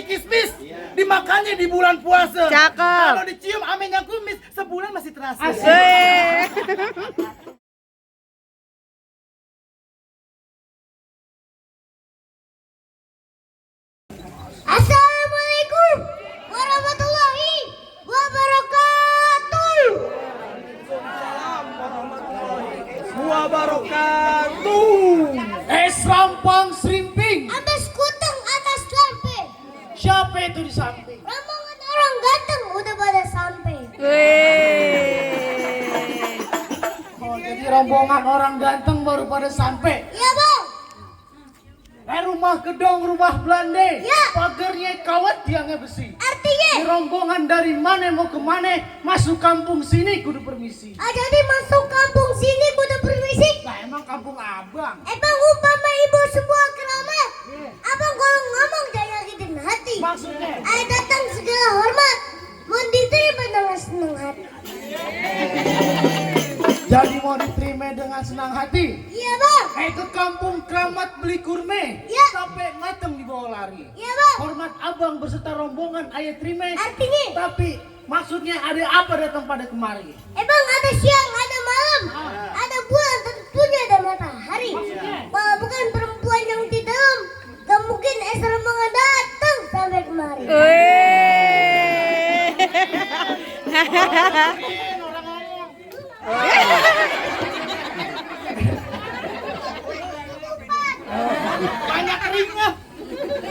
kismis, dimakannya di bulan puasa. Cakep. Kalau dicium aminnya kumis, sebulan masih terasa. Asik. Assalamualaikum warahmatullahi wabarakatuh. Es rampang serimping. Atas kutang atas lampe. Siapa itu di samping? Rombongan orang ganteng udah pada sampai. Wih. Oh, jadi rombongan orang ganteng baru pada sampai. Ya bang. Rumah gedong, rumah Belanda. Ya. Pagarnya kawat, tiangnya besi. Artinya. Ini rombongan dari mana mau ke mana? Masuk kampung sini kudu permisi. Jadi masuk kampung sini kudu permisi. Nah emang kampung abang. Emang umpama ibu sebuah keramat. Abang kalau ngomong jangan nyakitin hati. Maksudnya? Datang segala hormat. Mau diterima dengan senang hati. Jadi mau diterima dengan senang hati. Iya bang. Ke kampung keramat beli kurme. Ya. Sampai mateng dibawa lari. Iya bang. Hormat abang beserta rombongan ayah terima. Artinya. Tapi maksudnya ada apa datang pada kemari? Bang ada siang, ada malam, ada bulan, tentunya ada matahari. Kalau bukan perempuan yang di dalam, gak mungkin Esra datang sampai kemari. Wih. Banyak keringnya.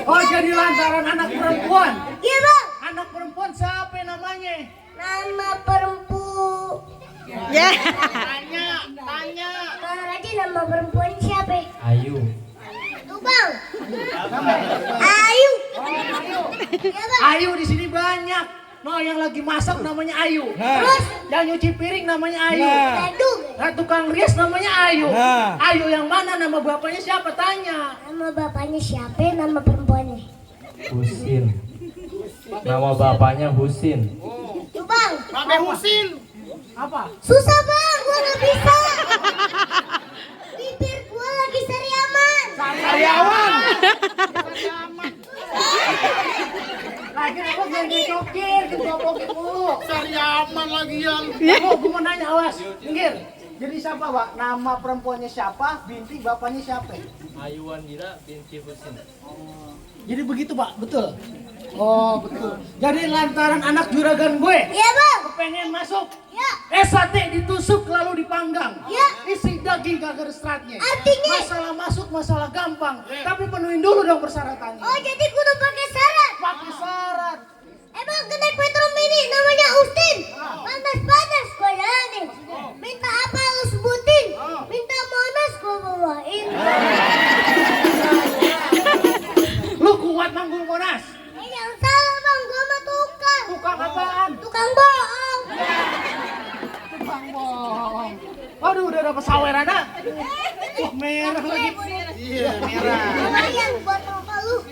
Oh jadi lantaran anak perempuan. Iya bang. Anak perempuan siapa namanya? Nama perempuan. Ya. Tanya. Bang Raji nama perempuan siapa? Ayu. Tuh bang. Ayu. Iya bang. Ayu di sini banyak. No, yang lagi masak namanya Ayu. Terus. Yang nyuci piring namanya Ayu. Aduh. Nah, tukang rias namanya Ayu. Nah. Ayu yang mana? Nama bapaknya siapa? Tanya. Nama bapaknya siapa? Nama perempuannya. Husin. Nama bapaknya Husin. Tuh bang. Pakai Husin. Apa? Susah bang, gua gak bisa. Bibir gua lagi seriaman. Karyawan. Lagi apa jadi cokir, dibobokin mulu. Sariaman lagi yang. Oh, gua mau nanya, awas. Minggir. Jadi siapa, Pak? Nama perempuannya siapa? Binti bapaknya siapa? Ayu Wandira binti Husin. Jadi begitu, Pak? Betul? Oh, betul. Jadi lantaran anak juragan gue Iya bang. kepengen masuk Ya. sate ditusuk lalu dipanggang. Ya. Isi daging kagak ada seratnya. Artinya? Masalah masuk masalah gampang. Tapi penuhin dulu dong persyaratannya. Oh jadi kudu pakai syarat. Pakai syarat. Emang kena Petro Mini namanya Ustin. Panas-panas gua jalanin. Minta apa lu sebutin. Minta Monas gua bawain. Lu kuat manggul Monas. Jangan salah bang, gua mah tukang. Tukang apaan? Tukang bohong. Tukang bohong. Waduh, udah dapat saweran ah. Wah, merah lagi. Iya, merah. Lumayan buat apa lu?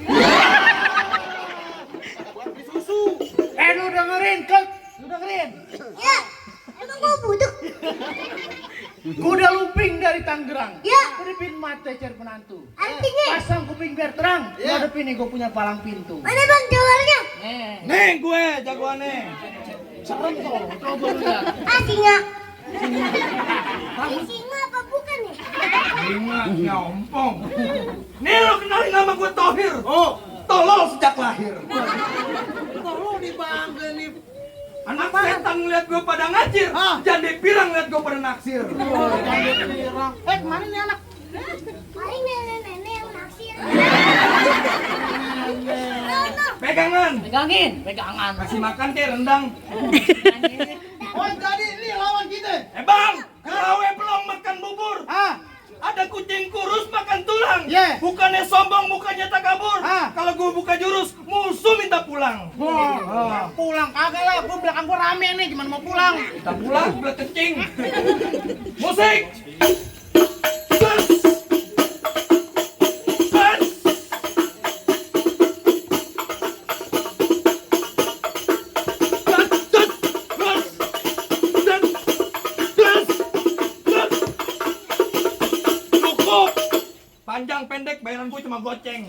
Lu dengerin, Kek. Lu dengerin. Ya. Emang gua budek. Kuda lumping dari Tangerang. Ya. Kedipin mata cari penantu. Artinya? Pasang kuping biar terang. Ngadepin nih gue punya palang pintu. Mana bang jawabannya? Nih gue jagoannya. Serem tuh, coba lu lihat. Singa. Ini singa apa bukan nih? Singa nyompong. Nih lo kenalin nama gue Tohir. Oh, tolol sejak lahir. Tolong dibangga nih. Anak setan ngeliat gue pada ngacir, jadi pirang ngeliat gue pada naksir. Kemana nih anak? Paling nenek-nenek yang naksir. Pegangan. Pegangan. Kasih makan kayak rendang. Oh jadi ini lawan kita. Bang, kerawe pelong makan bubur. Ada kucing kurus makan tulang. Yeah. Bukannya sombong, bukannya takabur. Ah. Kalau gue buka jurus, musuh minta pulang. Pulang kagak lah, gue belakang gue rame nih, gimana mau pulang? Kita pulang, belah kencing. Musik. Gas. Gas. panjang pendek bayaran gue cuma goceng.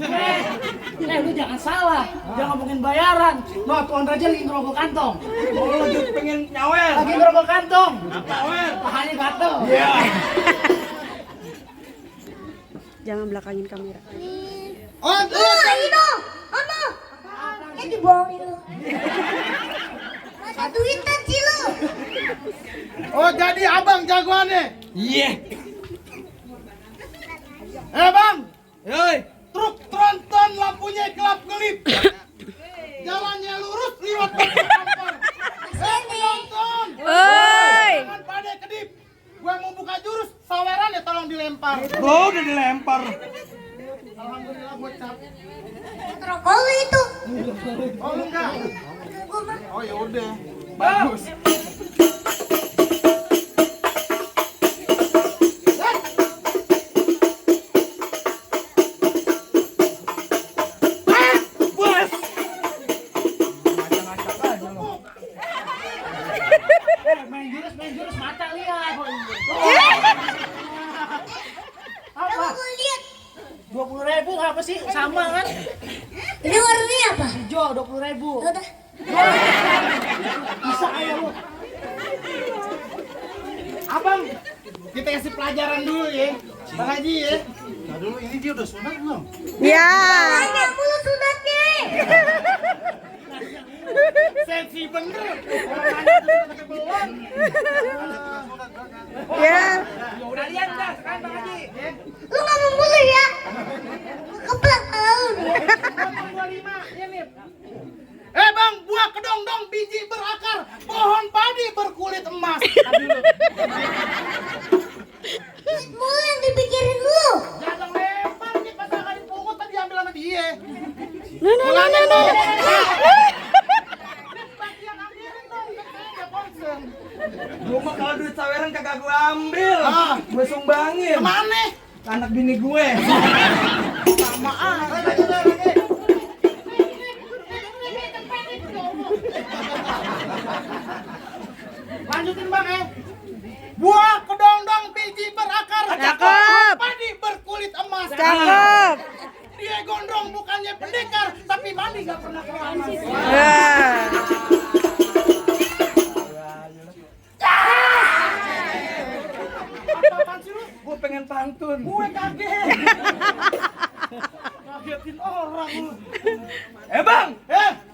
Lu jangan salah. Jangan ngomongin bayaran. No, Tuan Raja lagi ngerokok kantong. Oh, lagi pengen nyawer. Lagi ngerokok kantong. Nyawer. Pahanya gatel. Iya. Jangan belakangin kamera. Oh, ini dong. Ono. Ya dibohongin lu. Masa duitan sih lu. Oh, jadi abang jagoannya. Iya. Bang, Yoi. truk tronton lampunya kelap-kelip. Jalannya lurus liwat batu kampar. Penonton. Oi. Jangan pada kedip. Gua mau buka jurus, saweran ya tolong dilempar. Oh, udah dilempar. Alhamdulillah gua cap. Rokok lu itu. Oh, lu enggak? Gua mah. Oh, ya udah. Bagus. Bos. Main jurus mata lihat. Coba Apa? gua lihat. 20.000 apa sih? Sama kan? Ini warnanya apa? Hijau 20.000. Ya udah. Bisa aja lu. Abang, kita kasih pelajaran dulu ya. Bang Haji ya. Nah dulu ini dia udah sunat belum? Ya. Tanya mulu sunatnya. Sensi bener. Orang nanya tuh belum. Ya. Ya udah lihat dah sekarang Bang Haji. Lu ngomong mulu ya. Keplak kalau lu. 25 ya Nip. Bang, buah kedong-dong biji berakar, pohon padi berkulit emas. Duit mulu yang dipikirin lu. Jangan lempar nih pas akan dipungut tadi ambil sama dia. No. Bagian ambilin dong, saya concern. Gue mah kalau duit saweran kagak gue ambil. Ah. Gue sumbangin. Kemana? Anak bini gue. Sama aja. Lanjutin Bang Buah kedong-dong biji berakar, Cakep. padi berkulit emas. Cakep. Dia gondrong bukannya pendekar, tapi mandi gak pernah keramas. Ya. Apaan sih lu? Gue pengen pantun. Gue kaget. Kagetin orang lu. Bang,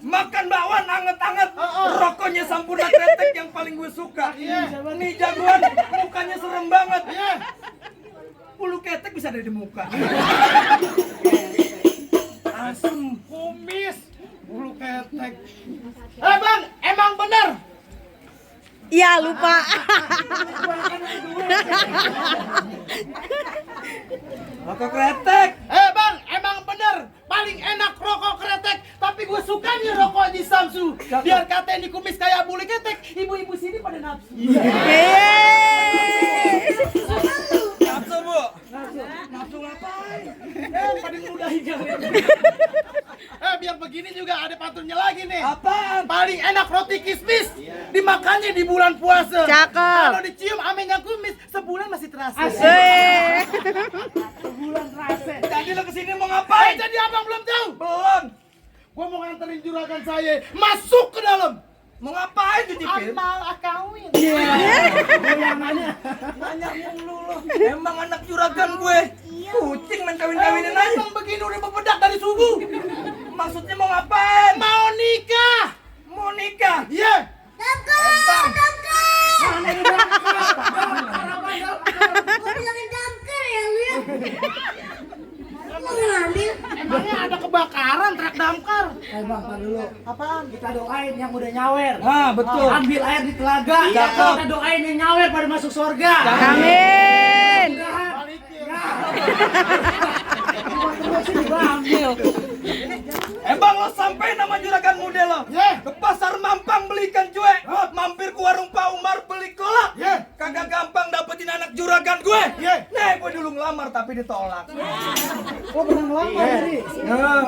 makan bakwan anget-anget. Rokoknya Sampurna Kretek yang paling gue suka. Iya. Nih jagoan, mukanya serem banget. Iya. Bulu ketek bisa ada di muka. Asem, kumis, bulu ketek. Bang, emang bener? Ya lupa. Rokok Kretek. Bang, emang bener? Paling enak rokok kretek, tapi gue sukanya rokok di Samsu. Biar katanya di kumis kayak bulu ketek, ibu-ibu sini pada nafsu. Yeay. Nafsu, Bu. Nafsu ngapain? Pada ngeludahin kalian. Biar begini juga ada pantunnya lagi nih. Apaan? Paling enak roti kismis, dimakannya di bulan puasa. Cakep. Kalau dicium amennya kumis, sebulan masih terasa. Yeay. Sebulan terasa. Jadi lo kesini mau ngapain? Jadi abang belum tahu? Belum. Gua mau nganterin juragan saya masuk ke dalam. Mau ngapain tuh Cipin? Amal akawin. Goyangannya. Nanya mulu lo. Emang anak juragan gue. Kucing main kawin-kawinin aja. Emang begini udah bebedak dari subuh. Maksudnya mau ngapain? Mau nikah. Mau nikah. Iya. Damkar, damkar. Mana ini damkar? Gua bilangin damkar ya lu ya. Lu ngambil. Emangnya ada kebakaran truk damkar? Bang, tar dulu. Apaan? Kita doain yang udah nyawer. Ah, betul. Ambil air di telaga. Iya. Kita doain yang nyawer pada masuk surga. Amin. Bang, lo sampai nama juragan muda lo. Yeah. Ke pasar Mampang beli ikan cuek. Mampir ke warung Pak Umar beli kolak. Yeah. Kagak gampang dapetin anak juragan gue. Yeah. Nih, gue dulu ngelamar tapi ditolak. Oh, pernah ngelamar tadi?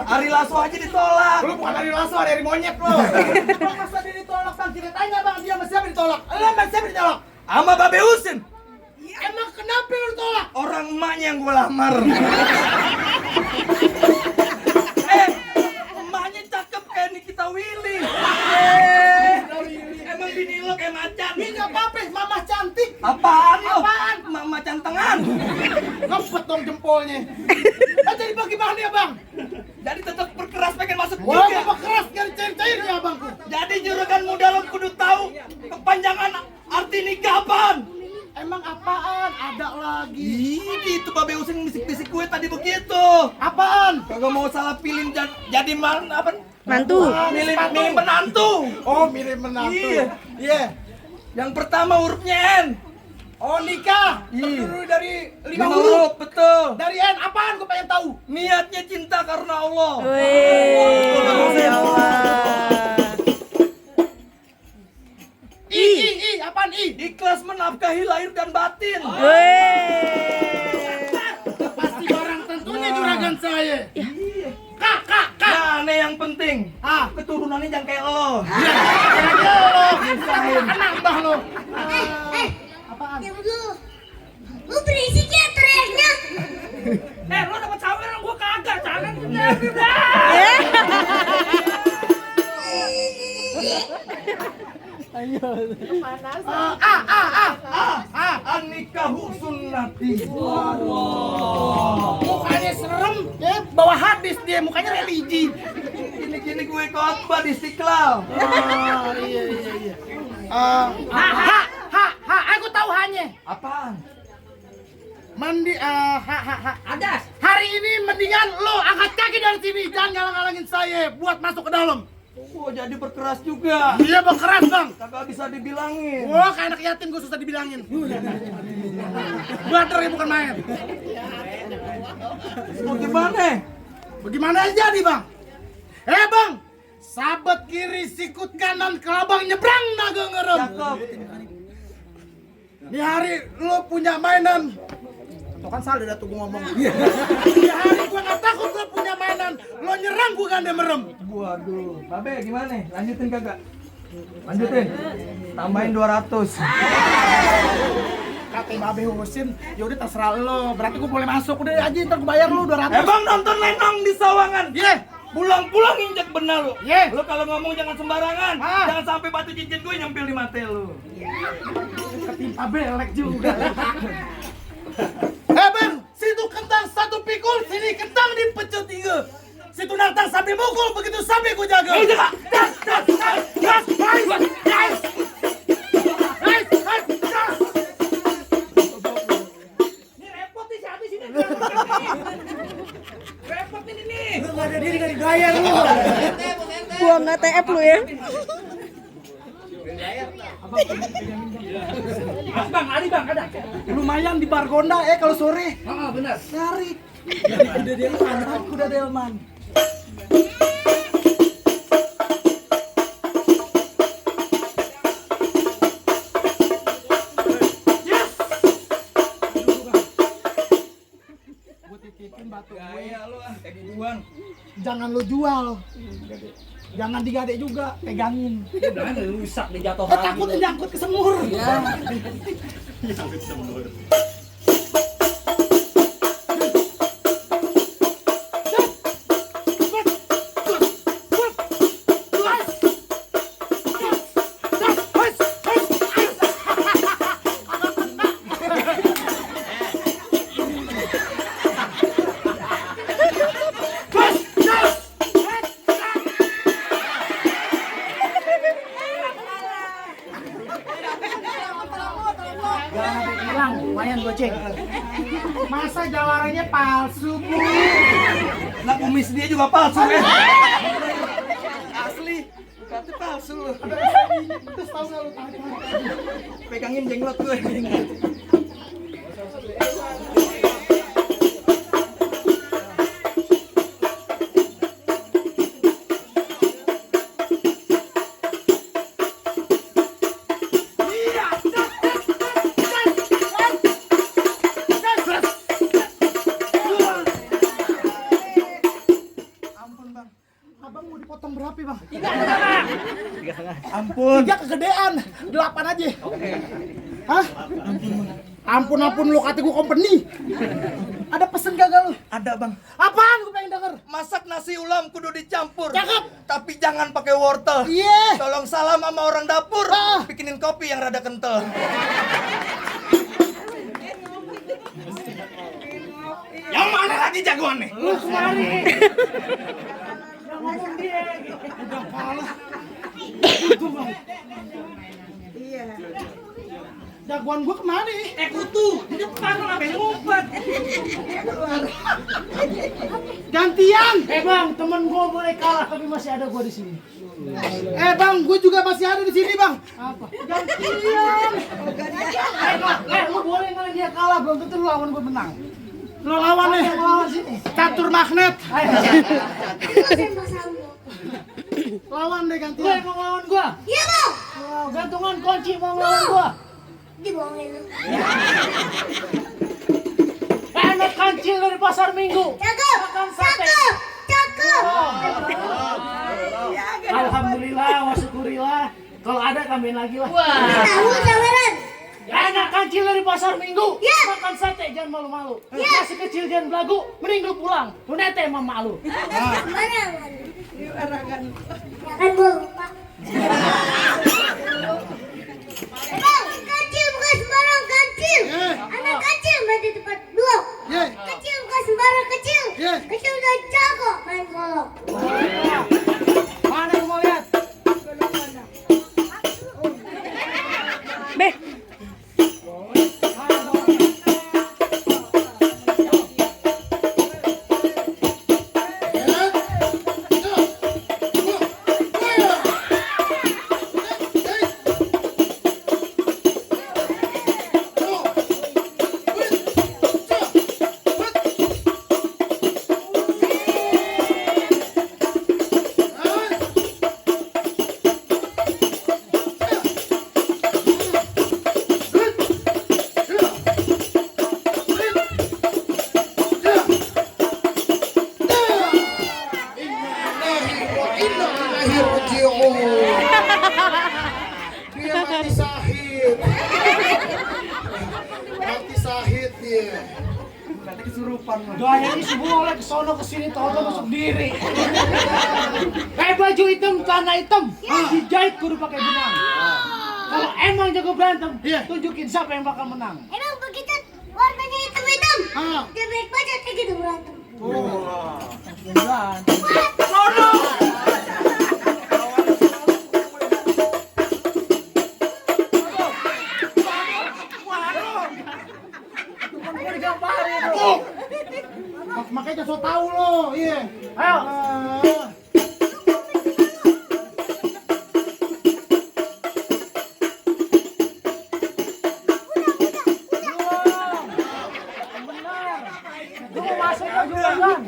Ari Lasso aja ditolak. Lu bukan dari lasso, dari monyet lo. Bang, masa dia ditolak? Bang, ceritanya bang, dia sama siapa ditolak? Lu sama siapa ditolak? Sama Babe Usin. Emang kenapa lu tolak? Orang emaknya yang gue lamar. Emaknya cakep kayak Nikita Willy. Emang bini lo kayak macan. Ini nggak apa-apa, mama cantik. Apaan lo? Apaan? Mama cantengan. Ngempet dong jempolnya. Jadi bagaimana ya bang? Jadi tetap berkeras pengen masuk Wah, juga. apa keras gak dicair-cair ya bangku? Jadi juragan muda lo kudu tahu kepanjangan arti nikah apaan. Emang apaan? Ada lagi. Ih, itu Babe Usin bisik-bisik gue tadi begitu. Apaan? Kagak mau salah pilih jadi apa? Mantu. Milih menantu. Oh, mirip menantu. Iya. Iya. Yang pertama hurufnya N. Oh, nikah. Iya. Terdiri dari 5 Lima huruf. huruf, betul. Dari N apaan? Gue pengen tahu. Niatnya cinta karena Allah. Wih, ya Allah. I. Apaan I? Ikhlas menafkahi lahir dan batin. Wih. Pasti barang tentunya juragan saya. Kak. Nah, ini yang penting. Ah. Keturunannya jangan kayak lo. Kira-kira lo. Kan nambah lo. Apaan? Diam dulu. Lu berisik ya teriaknya. Lo dapat saweran gua kagak, jangan. Anikahu sunnati. Mukanya serem, ya bawa hadis dia, mukanya religi. Gini gue khotbah di Istiqlal. Iya. Aku tahu hanya. Apaan? Mandi, Adas. Hari ini mendingan lo angkat kaki dari sini, jangan ngalang-ngalangin saya buat masuk ke dalam. Oh, jadi berkeras juga. Iya berkeras bang. Kagak bisa dibilangin. Wah, kayak anak yatim gue susah dibilangin. Bader ya bukan main. Mau gimana? Bagaimana aja nih bang? Bang, sahabat kiri sikut kanan kelabang nyebrang naga ngerem. Cakep. Di hari lo punya mainan. Tuh kan salah dah tuh gue ngomong. Di hari gue gak takut lo punya mainan. Lo nyerang gue ganda merem. Waduh. Babe gimana? Lanjutin kagak? Lanjutin. Tambahin 200. Kata Babe Husin, yaudah terserah lo. Berarti gue boleh masuk. Udah aja ntar gue bayar lo 200. Bang nonton Lenong di Sawangan. Iya. Pulang-pulang injek benar lu. Iya. Lu kalau ngomong jangan sembarangan. Ah. Jangan sampai batu cincin gue nyempil di mata lu. Ketimpa belek juga. Bang, situ kentang satu pikul, sini kentang dipecut 3. Situ nantang sambil mukul, begitu sambil gue jaga. Ini repot nih si Adi sini. Repot ini nih. Lu gak ada diri, gak digaya lu. Buang ATF lu ya. Bang, Adi bang, ada. Lumayan di Bargonda kalau sore. Benar. Narik. Kuda delman, kuda delman. Yes. Gue titipin batu gue. Gaya lu ah, kayak gituan. Jangan lo jual. Jangan digadek juga, pegangin. Jangan rusak di jatuh Takutnya nyangkut ke semur. Hilang, lumayan goceng. Masa jawarannya palsu, Bu? Nah, kumis dia juga palsu ya. Asli, berarti palsu lu. Terus tahu nggak lu tarik? Pegangin jenglot gue. Ampun, Bang. Abang mau dipotong berapa, Bang? Ampun. 3 kegedean, 8 aja. Hah? Ampun, Bang. Ampun lu kata gue company. Ada pesen gagal lu? Ada bang. Apaan gue pengen denger? Masak nasi ulam kudu dicampur. Cakep. Tapi jangan pakai wortel. Iya. Tolong salam sama orang dapur. Ah. Bikinin kopi yang rada kental. Yang mana lagi jagoannya? Lu kemari. Yang ngomong dia. Udah kalah. Itu bang. Iya. Jagoan gue kemari. Kutu. Di depan lo ngapain ngumpet? Gantian. Bang, temen gue boleh kalah tapi masih ada gue di sini. Bang, gue juga masih ada di sini bang. Apa? Gantian. Lu boleh ngalahin dia kalah, belum tentu lu lawan gue menang. Lu lawan nih. Lawan sini. Catur magnet. Lawan deh gantian. Gue mau lawan gue. Iya bang. Gantungan kunci mau lawan gue. Dibohongin lu. Anak kancil dari pasar Minggu. Cakep. Makan sate. Cakep. Alhamdulillah, wa syukurillah. Kalau ada tambahin lagi lah. Tahu samaran. Anak kancil dari pasar Minggu. Ya. Makan sate, jangan malu-malu. Masih kecil jangan belagu. Mending lu pulang. Lu nete sama mak lu. Sembarangan. Ya kan gua lupa. Bang, kancil bukan sembarang kancil. Anak kecil main di tempat dua. Kecil bukan sembarang kecil. Kecil udah jago main golok. Mana yang mau lihat? Beh, Dia mati sahid. Mati sahid dia. Nanti kesurupan lo. Doanya ini semua oleh kesono kesini tahu masuk diri. Kayak baju hitam, celana hitam, dijahit kudu pakai benang. Kalau emang jago berantem, tunjukin siapa yang bakal menang. Emang begitu warnanya hitam-hitam? Dia baik banget kayak gitu berantem. Makanya so tahu lo, iya. Ayo. Lu mau masuk ke juragan?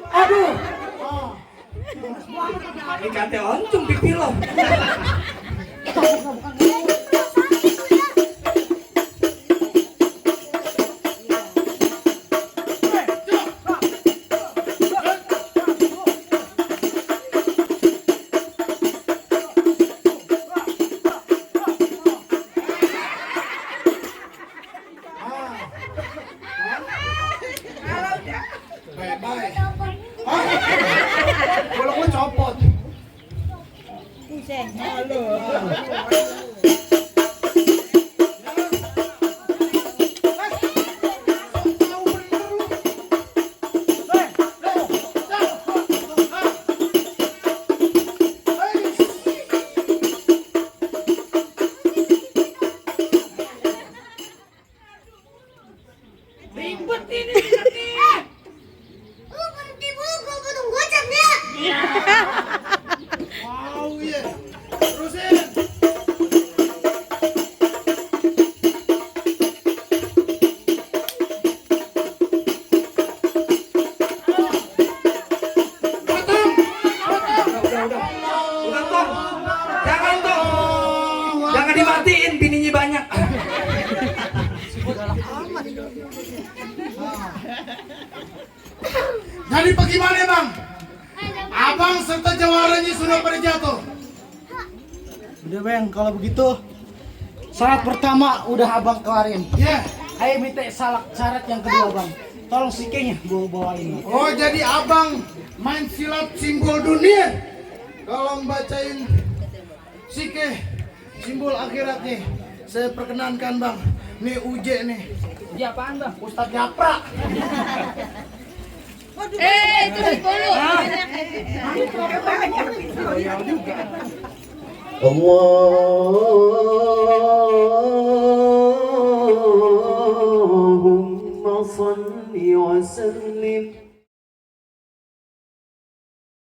Aduh. Ikan teh oncung di film. Bye-bye. Kalau gue copot. Ribet ini. Lu berhenti dulu, gua potong gocap ya. Wow, iya. Terusin. Udah, Tong. Jadi bagaimana bang? Abang serta jawarannya sudah pada jatuh. Udah bang, kalau begitu syarat pertama udah abang kelarin. Ya. Ayo minta syarat yang kedua bang. Tolong sikenya gua bawain. Oh jadi abang main silat simbol dunia. Kalau bacain sike simbol akhirat nih. Saya perkenankan bang. Nih Uje nih. Uje apaan bang? Ustadz Japra. اللهم صل وسلم